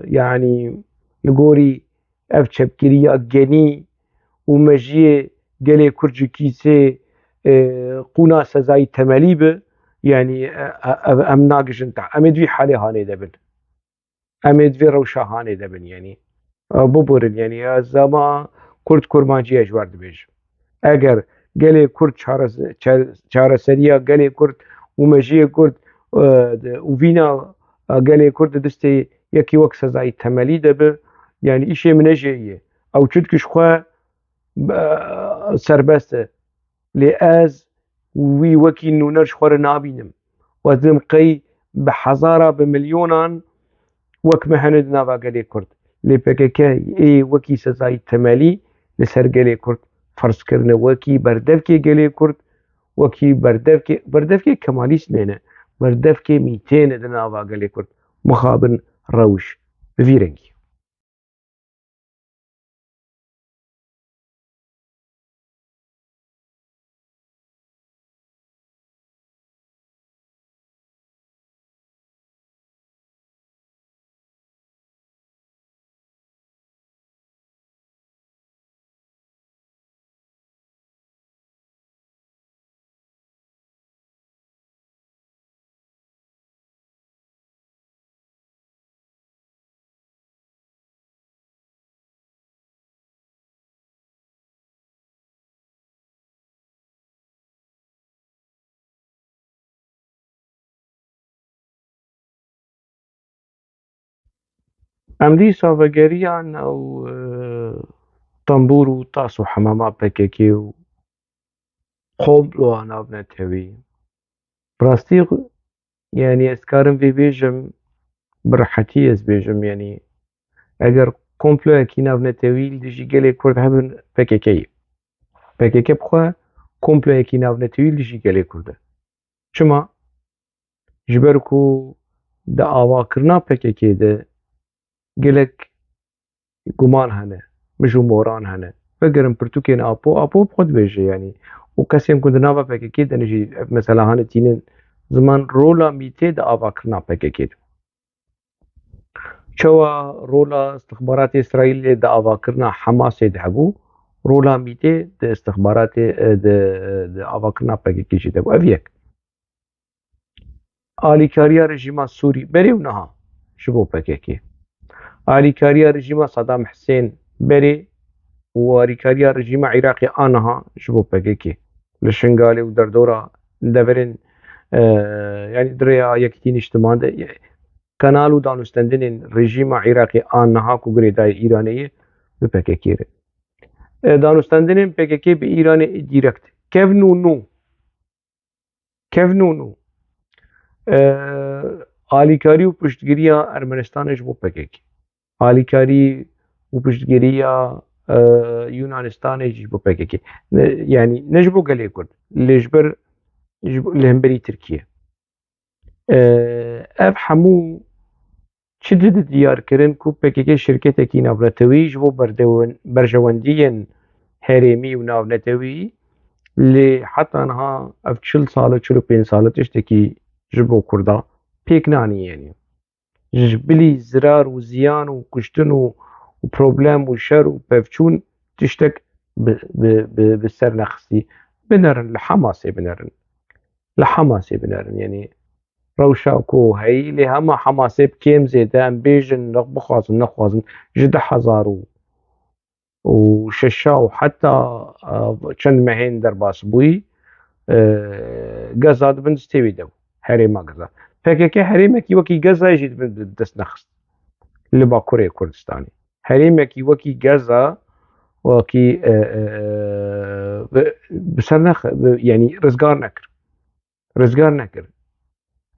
yanî li gorî ev çepgiriya genî û mejiyê gelê Kurd ji kîsê, e, qûna sezayî temelî bi, yanî, e, e, ev em nagihîjin te. Em ê di vî halê hanê de bin. Em ê di vê rewşa hanê de bin, yanî. E, bibirin, yanî, ez dema Kurd kurmancî ye ji wer dibêjim. Eger gelê Kurd çare-, çe-, çareseriya gelê Kurd û mejiyê Kurd, e, de, û vîna, e, gelê Kurd di destê yekî wek sezayî temelî de bi, yanî îşê min ne jê ye. Ew çi dikî ji xwe, e, serbest e. Lê ez wî wekî nûner ji xwe re nabînim. Ez didim qey bi hezara, bi milyonan wek me hene di nava gelê Kurd. Lê P K K ê wekî sezayî temelî li ser gelê Kurd ferz kirine, wekî berdevkê gelê Kurd, wekî berdevkê, berdevkê kemalîst nêne, berdevkê mîtê ne di nava gelê Kurd. Mixabin rewş bi vî rengî. Em dîsa vegeriyan ew, e, tembûr û tas û hemama P K K û komploa navnetewî. Bi rastî, yanî ez dikarim vê bêjim, bi rehetî ez bêjim, yanî eger komployekî navnetewî li dijî gelê Kurd hebin, P K K ye. P K K bi xwe komployekî navnetewî li dijî gelê Kurd e. Çima? Ji ber ku di avakirina P K K de gelek guman hene, mij û moran hene. Vegerin pirtûkên Apo, Apo bi xwe dibêje, yanî û kesên ku di nava P K K de ne jî ev mesela hane tînin ziman, rola Mîtê di avakirina P K K de. Çawa rola istixbaratê Îsraîlê di avakirina Hamasê de hebû, rola Mîtê di istixbaratê, e, di, di avakirina P K K jî de bû. Ev yek. Alîkariya rejîma Sûrî berê û niha ji bo P K K. Alîkariya rejîma Saddam Husên berê û alîkariya rejîma Iraqê a niha ji bo P K K. Li Şingalê û derdora deverên, e, yanî di rêya Yekîtî Niştiman de, e, kanal û danûstendinên rejîma Iraqê a niha ku girêdayî Îranê ye, bi P K K re. E, danûstendinên P K K bi Îranê direkt kevn û nû. Kevn û nû. E, alîkarî û piştgiriya Ermenistanê ji bo P K K. Alîkarî û piştgiriya, e, Yunanistanê jî ji bo P K K. Ne, yanî ne ji bo gelê Kurd. Lê ji ber, ji bo, li hemberî Tirkiye. E, ev hemû çi dide diyar kirin ku P K K şirketekî navnetewî ji bo berdewin-, berjewendiyên herêmî û navnetewî, lê heta niha ev çil sal e, çil û pênc sal e tiştekî ji bo Kurda pêk nanî, yanî ji bilî zirar û ziyan û kuştin û, û problem û şer û pevçûn tiştek bi, bi, bi, bi ser nexistî. Binerin, li Hamasê binerin. Li Hamasê binerin, yanî rewşa ku heyî, lê hema Hamasê bi kêm zêde, em bêjin, nex-, bixwazin, nexwazin, ji du hezar û, û şeş û heta, e, çend mehên derbas bûyî, e, Gaza di bin destê wî de bû. Herêma Gaza. P K K herêmekî wekî Gazayê jî di bin dest nexist. Li Bakurê Kurdistanê. Herêmekî wekî Gaza, wekî, e, e, e, bi, bi ser nex-, bi, yanî rizgar nekir. Rizgar nekir.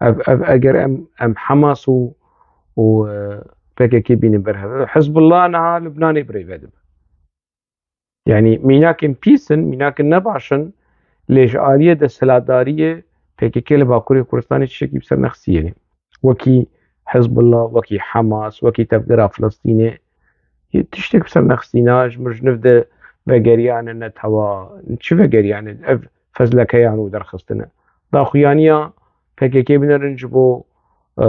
Ev, ev, eger em, em Hamas û, û, e, P K K bînin ber hev. Hizbullah niha Lubnanê birêve dibe. Yanî mînakên pîs in, mînakên nebaş in, lê ji aliyê desthilatdariyê P K K li Bakurê Kurdistanê tiştekî bi ser nexistî, yanî wekî Hizbullah, wekî Hamas, wekî Tevgera Filistînê, yê tiştek bi ser nexistî, na ji mir ji niv de vegeriyane, ne tewa, çi vegeriyane, ev fezlekeyan û derxistine. Daxuyaniya P K K binerin ji bo, e,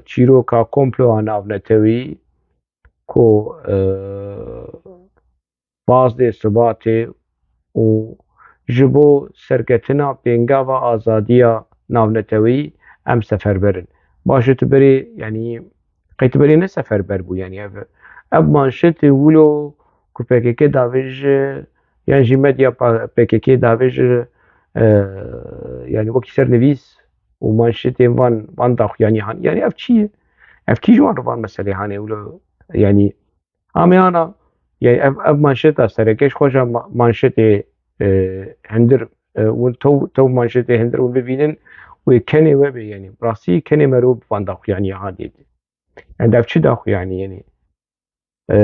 çîroka komploa navnetewî ku, e, pazdeh Sibatê û ji bo serketina pêngava azadiya navneteweyî em seferber in. Baş e, tu berê, yanî, qey tu berê ne seferber bû, yanî ev, ev manşetê wilo ku P K K davêje, yan jî medya pa-, P K K davêje, e, yanî wekî sernivîs û manşetên van, van daxuyanî han. Yanî ev çi ye? Ev kî ji wan re van meselê hanê wilo? Yanî, Ameyana, yanî ev, ev manşeta sereke ji xwe jî ma-, manşetê, e, hindir, e, win tew, tew manşetê hindir win bibînin, wê kenê we bê, yanî bi rastî kenê merov bi van daxuyaniya hadê dê. Yanî ev çi daxuyanî, yanî, e,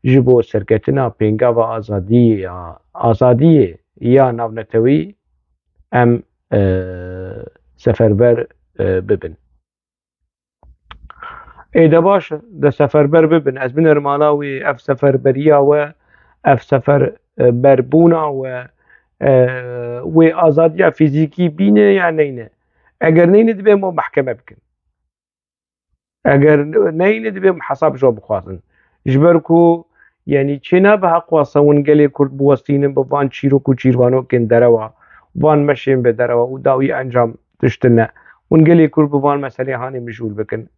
ji bo serketina pêngava azadiyê ya, azadiyê ya navnetewî em, e, seferber, e, bibin. Ê de baş e, de seferber bibin. Ez binerim ala wê, ev seferberiya we, ev seferberbûna we, e, wê azadiya fîzîkî bîne ya neyne. Eger neyne, divê em mehkeme bikin. Eger neyne, divê em hesab ji we bixwazin. Ji ber ku, yanî, çênabe heqwasa win gelê Kurd biwestînin bi van çîrok û çîrvanokên derewa, van meşên bi derewa û dawî encam tiştine. Hûn gelê Kurd bi van meselê hanê mijûl bikin.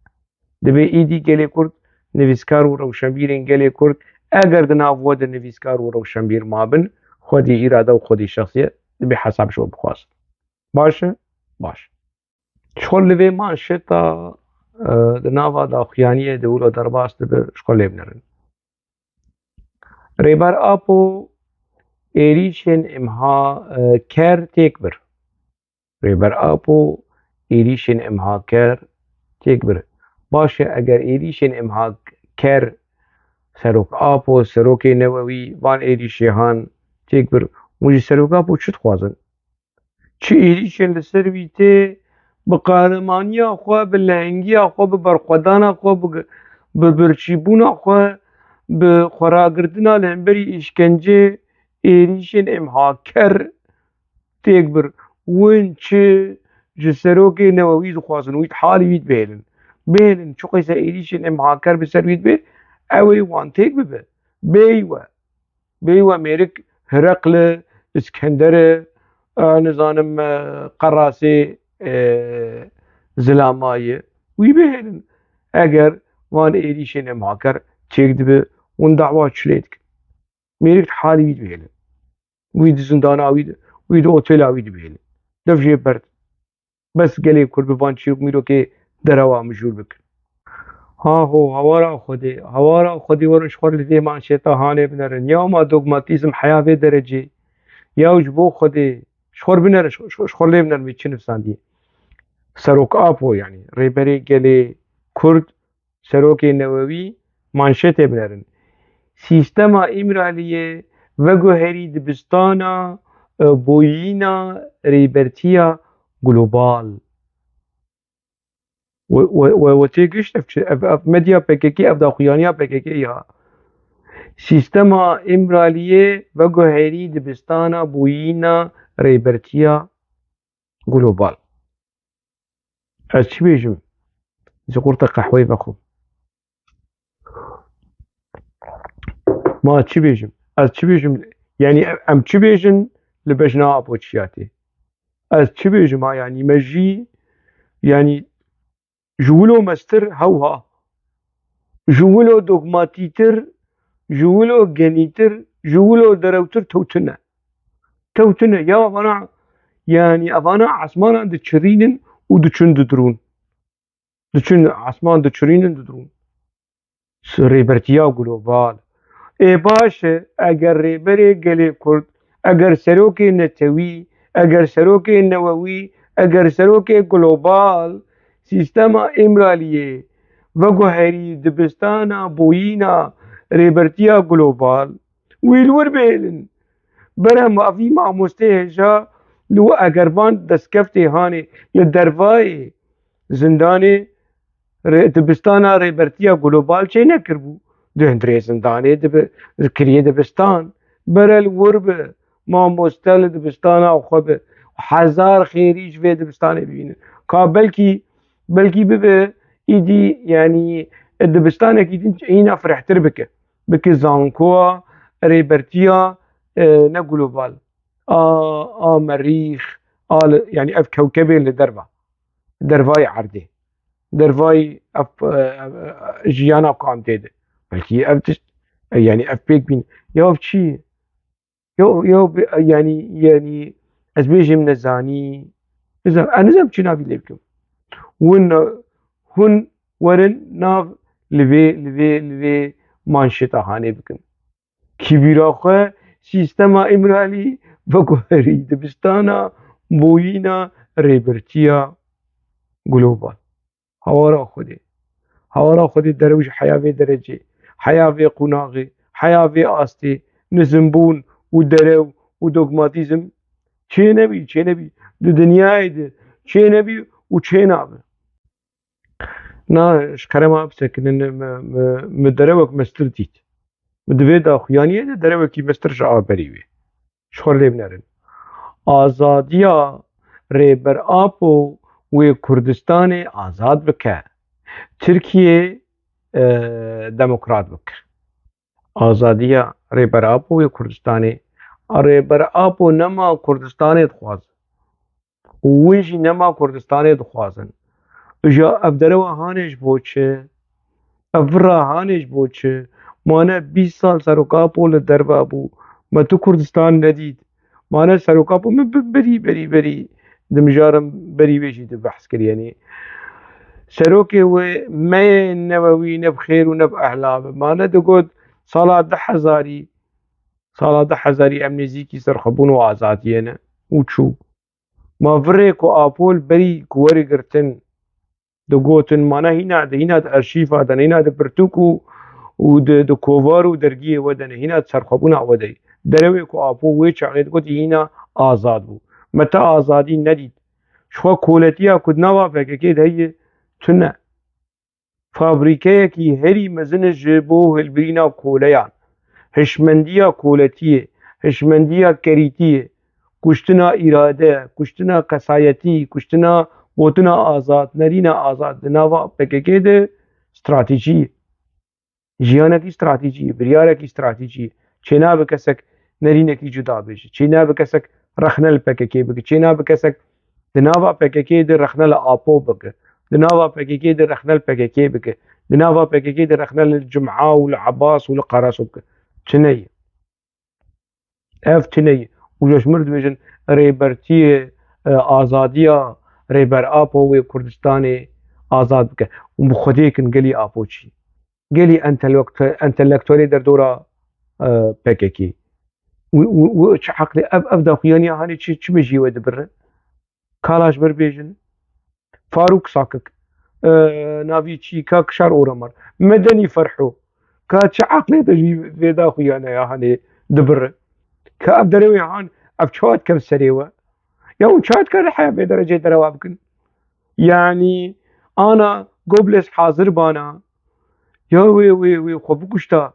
Dibê îdî gelê Kurd, nivîskar û rewşenbîrên gelê Kurd, eger di nav we de nivîskar û rewşenbîr mabin, xwedî îrade û xwedî şexsiyet, dibê hesab ji we bixwazin. Baş e? Baş. Ji xwe li vê manşeta e, di nava daxuyaniyê de wilo derbas dibe, ji xwe lê binerin. Rêber Apo êrîşên imhaker têk bir. Rêber Apo êrîşên imhaker têk bir. Baş e, eger êrîşên imhaker Serok Apo, serokê newewî van êrîşê han têk bir, hûn ji Serok Apo çi dixwazin? Çi êrîşên li ser wî tê, bi qehremaniya xwe, bi lehengiya xwe, bi berxwedana xwe, bi, bi birçîbûna xwe, bi xweragirtina li hemberî îşkencê êrîşên imhaker têk bir. Win çi ji serokê newewî dixwazin, wî halî wî dibêlin. Bêlin, çiqîse êrîşên imhaker bi ser wî dibê, ew ê wan têk bibe. Bêyî we. Bêyî we mêrik Hireqli, Îskenderê, e, nizanim, e, Qerasê, e, Zilamayê. Wî bihêlin. Eger van êrîşên imhaker çêk dibe, hûn dawa çi lê dikin? Mêrik halî wî dibihêlin. Wî di zindana wî de, wî di otela wî dibihêlin. Dev jê berd. Bes gelê Kurd bi van çîrok mîrokê derewa mijûl bikin. Ha ho, hawara Xwedê, hawara Xwedê werin ji xwe li vê manşeta hanê binerin. Ya ma dogmatîzm heya vê derecê. Ya ji bo Xwedê, ji xwe binerin, ji, ji, ji xwe lê binerin vê çi nivîsandiye. Serok Apo, yanî rêberê gelê Kurd, serokê newewî, manşetê binerin. Sîstema Îmraliyê veguherî dibistana, e, boyîna rêbertiya global. We, we, we, we tê gişt ev çi? Ev, ev medya P K K, ev daxuyaniya P K K ya. Sîstema Îmraliyê veguherî dibistana boyîna rêbertiya global. Ez çi bêjim? Ji qurta qehweyê vexwim. Ma çi bêjim? Ez çi bêjim? Yanî em, em çi bêjin li bejna Apo Çiyatê? Ez çi bêjim ha? Yanî me jî, yanî ji wilo mestir hewha, ji wilo dogmatîtir, ji wilo genîtir, ji wilo derewtir tewtine. Tewtine. Ya evana, yanî evana esmanan diçirînin û diçin didirûn. Diçin esman diçirînin didirûn. Rêbertiya global. Ê baş e, eger rêberê gelê Kurd, eger serokê netewî, eger serokê newewî, eger serokê global, sîstema Îmraliyê veguherî dibistana boyîna rêbertiya global, wî li wir bihêlin. Berem evî mamostê hêja li wir eger van destkeftê hanê li dervayê zindanê rê-, dibistana rêbertiya global çênekiribû. Di hundirê zindanê dibi-, dikiriye dibistan. Bere li wir bi, mamoste li dibistana xwe bi. Hezar xêrî ji vê dibistanê bibînin. Ka belkî, belkî bibe îdî, yanî dibistanekî din îna firehtir bike. Bike zankoya, rêbertiya, e, ne global. A, a merîx, a li, yanî ev kewkebên li derva. Dervayê erdê. Dervayê ev, e, e, jiyana ku em tê de. Belkî ev tişt, e, yanî ev pêk bîn. Ya ev çi ye? Ya, ya bi-, yanî, yanî ez bêjim nezanî. Nizam, ez nizam çi navî lê bikim. Hûn, hûn werin nav li vê, li vê, li vê manşeta hanê bikin. Kîbîra xwe sîstema Îmralî veguherî dibistana boyîna rêbertiya global. Hawara Xwedê. Hawara Xwedê derew ji heya vê derecê, heya vê qonaxê, heya vê astê, nizimbûn û derew û dogmatîzm çênebî, çênebî. Di dinyayê de çênebî û çênabe. Na, ji kerema bisekinin, mi, mi, mi derewek mestir dît. Mi di vê daxuyaniyê de derewekî mestir ji a berî wê. Ji xwe lê binerin. Azadiya Rêber Apo wê Kurdistanê azad bike. Tirkiye, e, demokrat bike. Azadiya Rêber Apo wê Kurdistanê. A Rêber Apo nema Kurdistanê dixwaze. Û win jî nema Kurdistanê dixwazin. Îja ev derewa hanê ji bo çi? Ev vira hanê ji bo çi? Mane bîst sal Serok Apo li derve bû. Me tu Kurdistan nedît. Mane Serok Apo min bi-, berî, berî, berî di mijarim berî wê jî di behs kir. Yanî Serokê wê meyê ne we wî ne bi xêr û ne bi ehla be. Ma ne digot sala du hezarî, sala du hezarî em nêzîkî serxwebûn û azadiyê ne û çû. Ma virê ku Apo li berî ku were girtin digotin, ma ne hîna di, hîna di arşîfa de ne, hîna di pirtûk û, û di, di kovar û dergiyê we de ne, hîna di serxwebûna we de ye. Derewê ku Apo wê çaxê digot hîna azad bû. Me te azadî nedît. Ji xwe koletiya ku di nava P K K de heye tune. Fabrîkeyekî herî mezin e ji bo hilbirîna koleyan. Hişmendiya koletiyê, hişmendiya kerîtiyê, kuştina îrade, kuştina kesayetî, kuştina gotina azad, nerîna azad di nava P K K de stratejî ye. Jiyanekî stratejî ye, biryarekî stratejî ye. Çênabe kesek nerînekî cuda bêje. Çênabe kesek rexne li P K K bike. Çênabe kesek di nava P K K de rexne li Apo bike. Di nava P K K de rexne li P K K bike. Di nava P K K de rexne li Cuma û li Ebas û li Qaraso bike. Tune ye. Ev tune ye. Û ji min re dibêjin rêbertiyê, e, azadiya Rêber Apo wê Kurdistanê azad bike. Û bi Xwedê kin gelî Apo çi? Gelî entelektu-, entelektuelê derdora, e, P K K. Û, û, û çi eqlê ev, ev daxuyaniya hanê çi, çi mejiyê we dibire? Kala ji ber bêjin. Farûk Sakik. E, navî çi? Ka Kişar Oramar. Medenî Ferho. Ka çi eqlê te jî vê daxuyaniya hanê dibire? Ka ev derewê han, ev çawa dikem serê we? Ya hûn çawa dikare heya vê derecê derewa bikin? Yanî ana Goebbels hazir bana. Ya wê, wê, wê xwe bikuşta.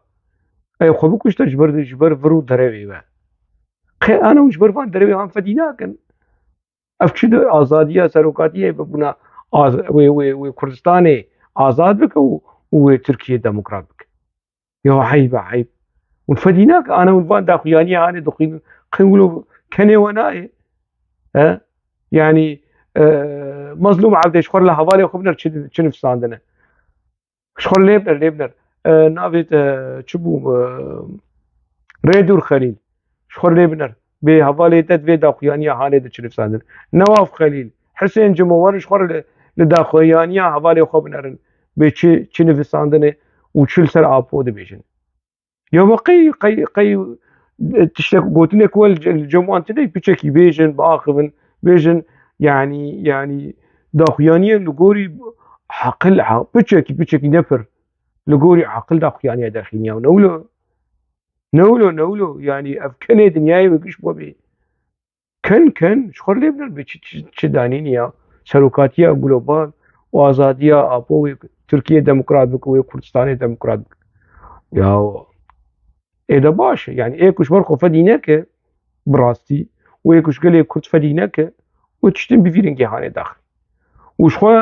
Ey xwe bikuşta ji ber, ji ber vir û derewê ve. Qey ana hûn ji ber van derewê han fedî nakin. Ev çi di azadiya serokatiyê bibûna az-, wê, wê, wê Kurdistanê azad bike û, û wê Tirkiye demokrat bike. Ya eyb e, eyb. Hûn fedî nake, ana hûn van daxuyaniya hanê dixwînin, qey wilo kenê we nayê. He? Yanî, e, Mazlûm Evdê ji xwe re li hevalê xwe biner çi, çi nivîsandine. Ji xwe re lê biner, lê biner. E, navê te çi bû? E, Rêdûr Xelîl. Ji xwe re lê biner. Bê hevalê te di vê daxuyaniya hanê de çi nivîsandin. Newaf Xelîl, Hisên Cimo werin ji xwe re li, li daxuyaniya hevalê xwe binerin. Bê çi, çi nivîsandine û çi li ser Apo dibêjin. Ya me qey, qey, qey, e, tiştek gotinek we li ce-, li cem wan tune, piçekî bêjin, biaxivin, bêjin, yanî, yanî, daxuyaniye li gorî aqil, a-, piçekî, piçekî ne pir, li gorî aqil daxuyaniye derxîniya û ne wilo, ne wilo, ne wilo, yanî ev kenê dinyayê ve giş bibê. Ken ken ji xwe lê biner bê çi, çi, çi danînî ya serokatiya global û azadiya Apo wê Tirkiye demokrat bike, wê Kurdistanê demokrat bike. Ya ê de baş e. Yanî ê ku ji ber xwe fedî neke bi rastî û ê ku ji gelê Kurd fedî neke û tiştin bi vî rengê hanê daxin. Û ji xwe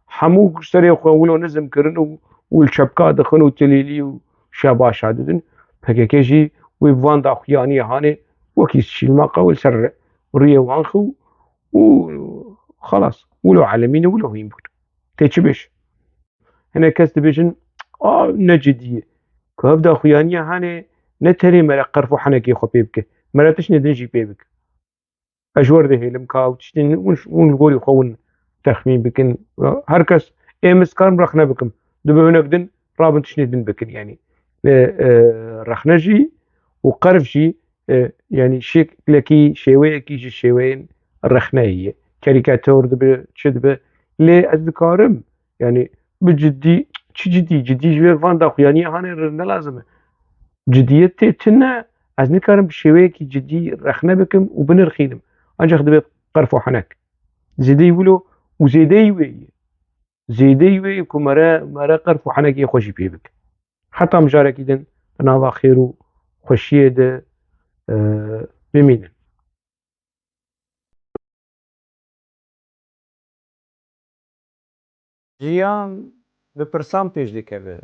hemû serê xwe wilo nizm kirin û, û li çepka dixin û tilîlî û şebaşa didin. P K K jî wê bi van daxuyaniyê hanê wekî şîlmaqa wê li ser rûyê wan xew û xelas, wilo elemîne wilo hîn bûn. Tê çi bêj? Hinek kes dibêjin, a, ne cidî ye. Ku ev daxuyaniya hanê ne tenê mere qerf û henekê xwe pê bike, mere tiştê din jî pê bike. Ez ji we re dihêlim ka ew tiştên hûn, hûn li gorî xwe hûn texmîn bikin. Her kes, ê min dikarim rexne bikim. Dibe hinek din rabin tiştê din bikin. Yanî, e, e, rexne jî û qerf jî, e, yanî şeklekî, şêweyekî ji şêweyên rexneyê ye. Karîkator dibe, çi dibe. Lê ez dikarim, yanî bi cidî, çi cidî, cidî ji vê van daxuyaniya hanê re ne lazim e. Cidiyetê tune, ez nikarim bi şêweyekî cidî rexne bikim û binirxînim. Ancaq dibe qerf û henek. Zêdeyî wilo û zêdeyî wê ye. Zêdeyî wê ye ku mere, mere qerf û henekê xwe jî pê bike. Heta mijarekî din di nava xêr û xweşiyê de, e, bimînin. Jiyan bi pirsan pêş dikeve,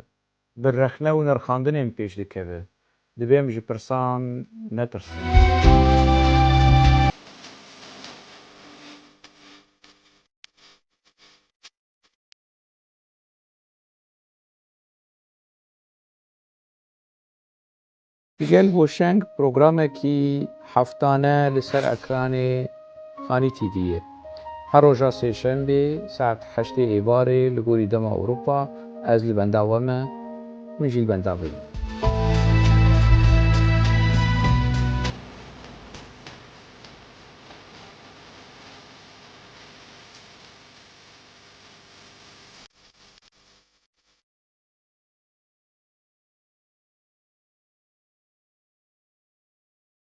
bi rexne û nirxandinên pêş dikeve. Divê em ji pirsan netirsin. Gel Hoşeng programekî heftane li ser ekranê Xanî T V ye. Her roja sêşembê saet heştê êvarê li gorî dema Ewropa ez li benda we me, hûn jî li benda vê me.